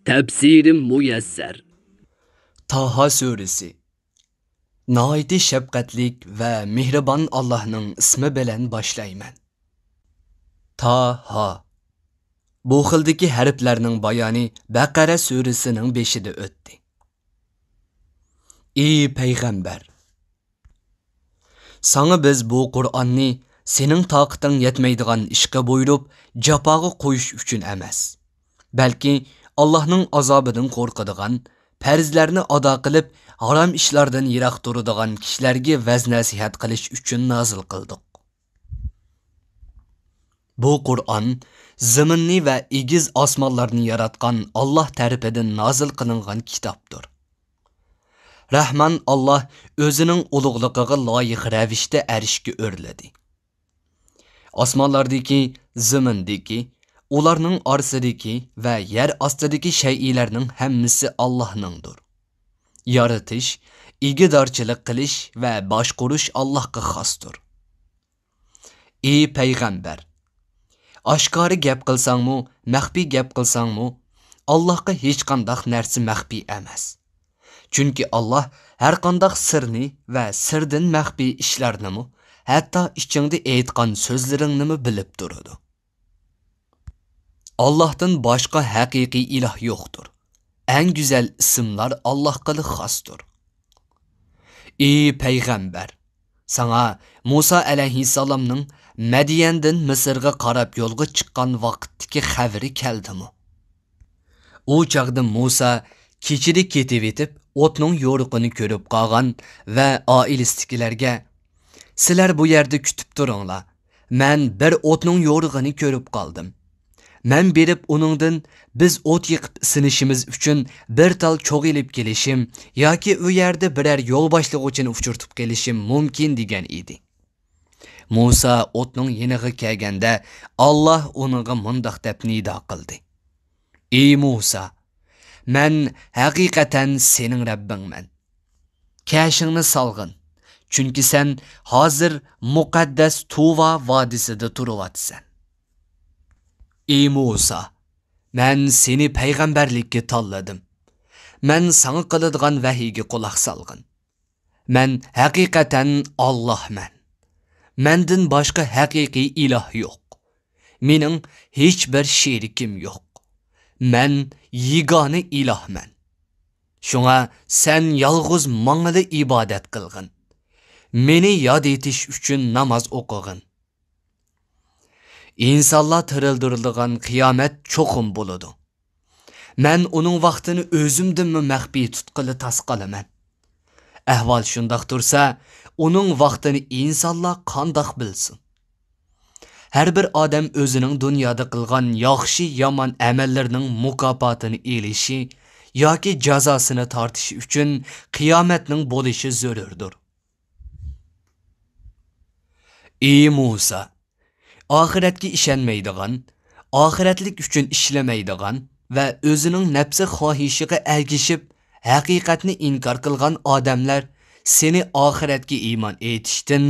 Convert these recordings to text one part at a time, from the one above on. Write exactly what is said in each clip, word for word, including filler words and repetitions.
تەپسىرى مۇيەسسەر. تاھا سۈرىسى. ناھايىتى شەپقەتلىك ۋە مېھرىبان ئاللاھنىڭ ئىسمى بىلەن باشلايمەن. تاھا. بۇ خىلدىكى ھەرپلەرنىڭ بايانى بەقەرە سۈرىسىنىڭ بېشىدا ئۆتتى. ئى پەيغەمبەر! ساڭا بىز بۇ قۇرئاننى سېنىڭ تاقىتىڭ يەتمەيدىغان ئىشقا بۇيرۇپ، جاپاغا قويۇش ئۈچۈن ئەمەس، بەلكى ئاللاھنىڭ ئازابىدىن قورقىدىغان، پەرزلەرنى ئادا قىلىپ، ھارام ئىشلاردىن يىراق تۇرىدىغان كىشىلەرگە ۋەز-نەسىھەت قىلىش ئۈچۈن نازىل قىلدۇق. بۇ قۇرئان زېمىننى ۋە ئېگىز ئاسمانلارنى ياراتقان ئاللاھ تەرىپىدىن نازىل قىلىنغان كىتابتۇر. رەھمان ئاللاھ ئۆزىنىڭ ئۇلۇغلۇقىغا لايىق رەۋىشتە ئەرشكە ئۆرلىدى. ئاسمانلاردىكى، زېمىندىكى، ئۇلارنىڭ ئارىسىدىكى ۋە يەر ئاستىدىكى شەيئىلەرنىڭ ھەممىسى ئاللاھنىڭدۇر. يارىتىش، ئىگىدارچىلىق قىلىش ۋە باشقۇرۇش ئاللاھقا خاستۇر. ئى پەيغەمبەر! ئاشكارا گەپ قىلساڭمۇ، مەخپىي گەپ قىلساڭمۇ، ئاللاھقا ھېچقانداق نەرسە مەخپىي ئەمەس. چۈنكى ئاللاھ ھەرقانداق سىرنى ۋە سىردىن مەخپىي ئىشلارنىمۇ، ھەتتا ئىچىڭدە ئېيتقان سۆزلىرىڭنىمۇ بىلىپ تۇرىدۇ. ئاللاھتىن باشقا ھەقىقىي ئىلاھ يوقتۇر. ئەڭ گۈزەل ئىسىملار ئاللاھقىلا خاستۇر. ئى پەيغەمبەر! ساڭا مۇسا ئەلەيھىسسالامنىڭ مەديەندىن مىسىرغا قاراپ يولغا چىققان ۋاقىتتىكى خەۋىرى كەلدىمۇ؟ ئۇ چاغدا مۇسا كېچىدە كېتىۋېتىپ، ئوتنىڭ يورۇقىنى كۆرۈپ قالغان ۋە ئائىلىسىدىكىلەرگە، سىلەر بۇ يەردە كۈتۈپ تۇرۇڭلار، مەن بىر ئوتنىڭ يورۇقىنى كۆرۈپ قالدىم. مەن بېرىپ ئۇنىڭدىن، بىز ئوت يېقىپ ئىسىنىشىمىز ئۈچۈن بىر تال چوغ ئېلىپ كېلىشىم ياكى ئۇ يەردە بىرەر يول باشلىغۇچىنى ئۇچرىتىپ قېلىشىم مۇمكىن، دېگەن ئىدى. مۇسا ئوتنىڭ يېنىغا كەلگەندە، ئاللاھ ئۇنىڭغا مۇنداق دەپ نىدا قىلدى: ئى مۇسا! مەن ھەقىقەتەن سېنىڭ رەببىڭمەن. كەشىڭنى سالغىن، چۈنكى سەن ھازىر مۇقەددەس تۇۋا ۋادىسىدا تۇرۇۋاتىسەن. ئى مۇسا! مەن سېنى پەيغەمبەرلىككە تاللىدىم. مەن ساڭا قىلىدىغان ۋەھىيگە قۇلاق سالغىن. مەن ھەقىقەتەن ئاللاھمەن. مەندىن باشقا ھەقىقىي ئىلاھ يوق. مېنىڭ ھېچبىر شېرىكىم يوق. مەن يېگانە ئىلاھمەن. شۇڭا سەن يالغۇز ماڭىلا ئىبادەت قىلغىن. مېنى ياد ئېتىش ئۈچۈن ناماز ئوقۇغىن. ئىنسانلار تىرىلدۈرۈلىدىغان قىيامەت چوقۇم بولىدۇ. مەن ئۇنىڭ ۋاقتىنى ئۆزۈمدىنمۇ مەخپىي تۇتقىلى تاس قالىمەن. ئەھۋال شۇنداق تۇرسا، ئۇنىڭ ۋاقتىنى ئىنسانلار قانداق بىلسۇن؟ ھەر بىر ئادەم ئۆزىنىڭ دۇنيادا قىلغان ياخشى-يامان ئەمەللىرىنىڭ مۇكاپاتىنى ئېلىشى ياكى جازاسىنى تارتىشى ئۈچۈن قىيامەتنىڭ بولۇشى زۆرۈردۇر. ئى مۇسا! ئاخىرەتكە ئىشەنمەيدىغان، ئاخىرەتلىك ئۈچۈن ئىشلىمەيدىغان ۋە ئۆزىنىڭ نەپسى خاھىشىغا ئەگىشىپ، ھەقىقەتنى ئىنكار قىلغان ئادەملەر سېنى ئاخىرەتكە ئىمان ئېيتىشتىن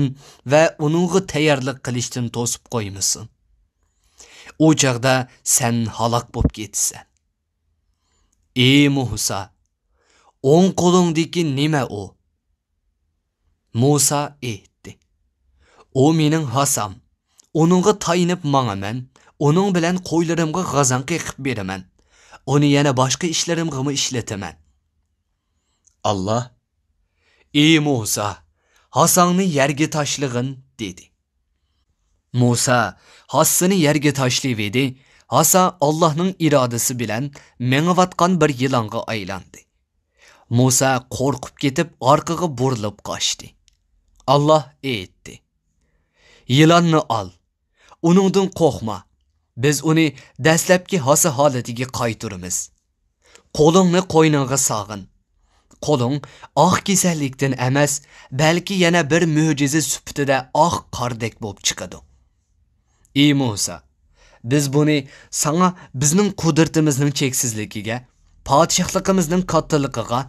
ۋە ئۇنىڭغا تەييارلىق قىلىشتىن توسۇپ قويمىسۇن. ئۇ چاغدا سەن ھالاك بولۇپ كېتىسەن. ئى مۇسا! ئوڭ قولۇڭدىكى نېمە ئۇ؟ مۇسا ئېيتتى: ئۇ مېنىڭ ھاسام. ئۇنىڭغا تايىنىپ ماڭىمەن، ئۇنىڭ بىلەن قويلىرىمغا غازاڭ قېقىپ بېرىمەن. ئۇنى يەنە باشقا ئىشلىرىمغىمۇ ئىشلىتىمەن. ئاللاھ: ئى مۇسا، ھاساڭنى يەرگە تاشلىغىن، دېدى. مۇسا ھاسىسىنى يەرگە تاشلىۋىدى، ھاسا ئاللاھنىڭ ئىرادىسى بىلەن مېڭىۋاتقان بىر يىلانغا ئايلاندى. مۇسا قورقۇپ كېتىپ، ئارقىغا بۇرۇلۇپ قاچتى. ئاللاھ ئېيتتى: يىلاننى ئال، ئۇنىڭدىن قورقما. بىز ئۇنى دەسلەپكى ھاسا ھالىتىگە قايتۇرىمىز. قولۇڭنى قوينۇڭغا سالغىن. قولۇڭ ئاق كېسەللىكتىن ئەمەس، بەلكى يەنە بىر مۆجىزە سۈپىتىدە ئاق قاردەك بولۇپ چىقىدۇ. ئى مۇسا، بىز بۇنى ساڭا بىزنىڭ قۇدرىتىمىزنىڭ چەكسىزلىكىگە، پادىشاھلىقىمىزنىڭ كاتتىلىقىغا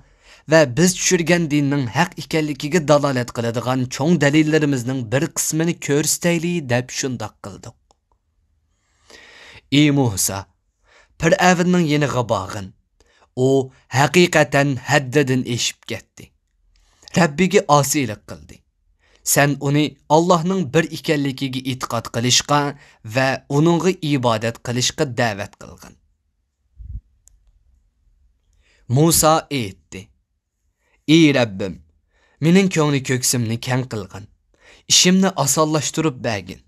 ۋە بىز چۈشۈرگەن دىننىڭ ھەق ئىكەنلىكىگە دالالەت قىلىدىغان چوڭ دەلىللىرىمىزنىڭ بىر قىسمىنى كۆرسىتەيلى دەپ شۇنداق قىلدۇق. ئى مۇسا، پىرئەۋننىڭ يېنىغا بارغىن. ئۇ ھەقىقەتەن ھەددىدىن ئېشىپ كەتتى. رەببىگە ئاسىيلىق قىلدى. سەن ئۇنى ئاللاھنىڭ بىر ئىكەنلىكىگە ئېتىقاد قىلىشقا ۋە ئۇنىڭغا ئىبادەت قىلىشقا دەۋەت قىلغىن. مۇسا ئېيتتى: ئى رەببىم، مېنىڭ كۆڭلى كۆكسۈمنى كەڭ قىلغىن، ئىشىمنى ئاسانلاشتۇرۇپ بەرگىن.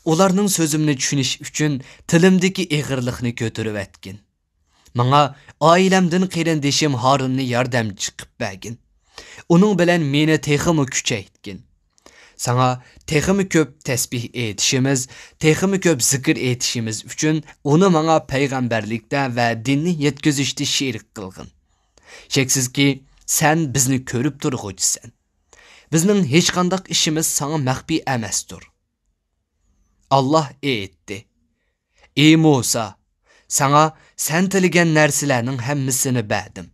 ئۇلارنىڭ سۆزۈمنى چۈشىنىش ئۈچۈن تىلىمدىكى ئېغىرلىقنى كۆتۈرۈۋەتكىن. ماڭا ئائىلەمدىن قېرىندىشىم ھارۇننى ياردەمچى قىپ بەرگىن. ئۇنىڭ بىلەن مېنى تېخىمۇ كۈچەيتكىن. ساڭا تېخىمۇ كۆپ تەسبىھ ئېيتىشىمىز، تېخىمۇ كۆپ زىكىر ئېيتىشىمىز ئۈچۈن ئۇنى ماڭا پەيغەمبەرلىكتە ۋە دىننى يەتكۈزۈشتە شېرىك قىلغىن. شەكسىزكى، سەن بىزنى كۆرۈپ تۇرغۇچىسەن. بىزنىڭ ھېچقانداق ئىشىمىز ساڭا مەخپىي ئەمەستۇر. ئاللاھ ئېيتتى: ئى مۇسا، ساڭا سەن تىلىگەن نەرسىلەرنىڭ ھەممىسىنى بەردىم.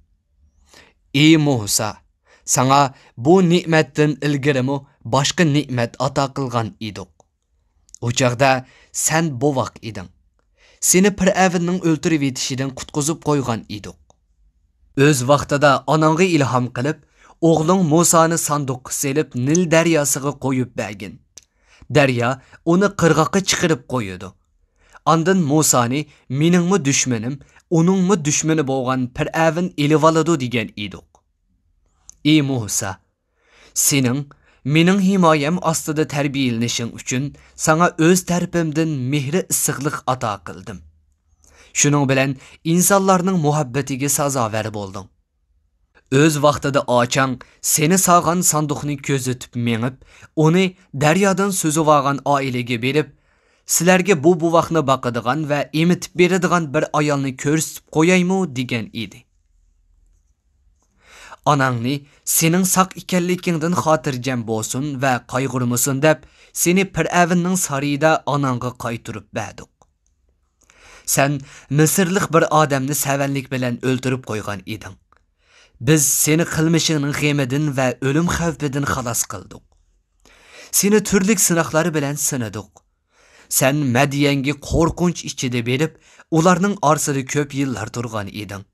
ئى مۇسا، ساڭا بۇ نېمەتتىن ئىلگىرىمۇ باشقا نېمەت ئاتا قىلغان ئىدۇق. ئۇ چاغدا سەن بوۋاق ئىدىڭ. سېنى پىرئەۋننىڭ ئۆلتۈرۈۋېتىشىدىن قۇتقۇزۇپ قويغان ئىدۇق. ئۆز ۋاقتىدا ئاناڭغا ئىلھام قىلىپ، ئوغلۇڭ مۇسانى ساندۇققا سېلىپ، نىل دەرياسىغا قويۇپ بەرگىن. دەريا ئۇنى قىرغاققا چىقىرىپ قويىدۇ. ئاندىن مۇسانى مېنىڭمۇ دۈشمىنىم، ئۇنىڭمۇ دۈشمىنى بولغان پىرئەۋن ئېلىۋالىدۇ دېگەن ئىدۇق. ئى مۇسا، سېنىڭ مېنىڭ ھىمايەم ئاستىدا تەربىيەلىنىشىڭ ئۈچۈن ساڭا ئۆز تەرىپىمدىن مېھرى ئىسسىقلىق ئاتا قىلدىم. شۇنىڭ بىلەن ئىنسانلارنىڭ مۇھەببىتىگە سازاۋەر بولدۇڭ. ئۆز ۋاقتىدا ئاچاڭ سېنى سالغان ساندۇقنى كۆزىتىپ مېڭىپ، ئۇنى دەريادىن سۈزۈۋالغان ئائىلىگە بېرىپ، سىلەرگە بۇ بوۋاقنى باقىدىغان ۋە ئېمىتىپ بېرىدىغان بىر ئايالنى كۆرسىتىپ قويايمۇ؟ دېگەن ئىدى. ئاناڭنى سېنىڭ ساق ئىكەنلىكىڭدىن خاتىرجەم بولسۇن ۋە قايغۇرمىسۇن دەپ، سېنى پىرئەۋننىڭ سارىيىدا ئاناڭغا قايتۇرۇپ بەردۇق. سەن مىسىرلىق بىر ئادەمنى سەۋەنلىك بىلەن ئۆلتۈرۈپ قويغان ئىدىڭ. بىز سېنى قىلمىشىڭنىڭ غېمىدىن ۋە ئۆلۈم خەۋپىدىن خالاس قىلدۇق. سېنى تۈرلۈك سىناقلار بىلەن سىنىدۇق. سەن مەديەنگە قورقۇنچ ئىچىدە بېرىپ، ئۇلارنىڭ ئارىسىدا كۆپ يىللار تۇرغان ئىدىڭ.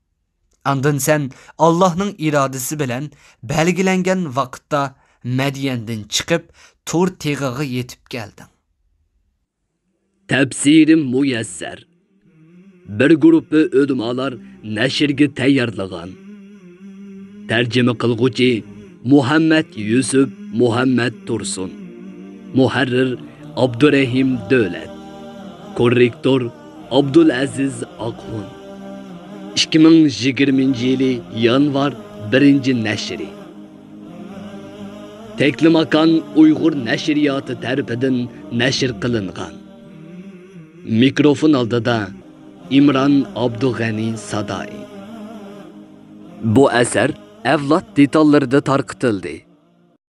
ئاندىن سەن ئاللاھنىڭ ئىرادىسى بىلەن بەلگىلەنگەن ۋاقىتتا مەديەندىن چىقىپ، تۇر تېغىغا يېتىپ كەلدىڭ. تەپسىرى مۇيەسسەر. بىر گۇرۇپپا ئۆلىمالار نەشرگە تەييارلىغان. تەرجىمە قىلغۇچى مۇھەممەد يۈسۈپ مۇھەممەد تۇرسۇن. مۇھەررىر ئابدۇرەھىم دۆلەت. كوررېكتور ئابدۇلئەزىز ئاقخۇن. ئىككى مىڭ يىگىرمىنچى يىلى يانۋار بىرىنچى نەشرى. تەكلىماكان ئۇيغۇر نەشرىياتى تەرىپىدىن نەشر قىلىنغان. مىكروفون ئالدىدا ئىمران ئابدۇغەنى سادائى. بۇ ئەسەر ئەۋلاد دېتاللىرىدا تارقىتىلدى.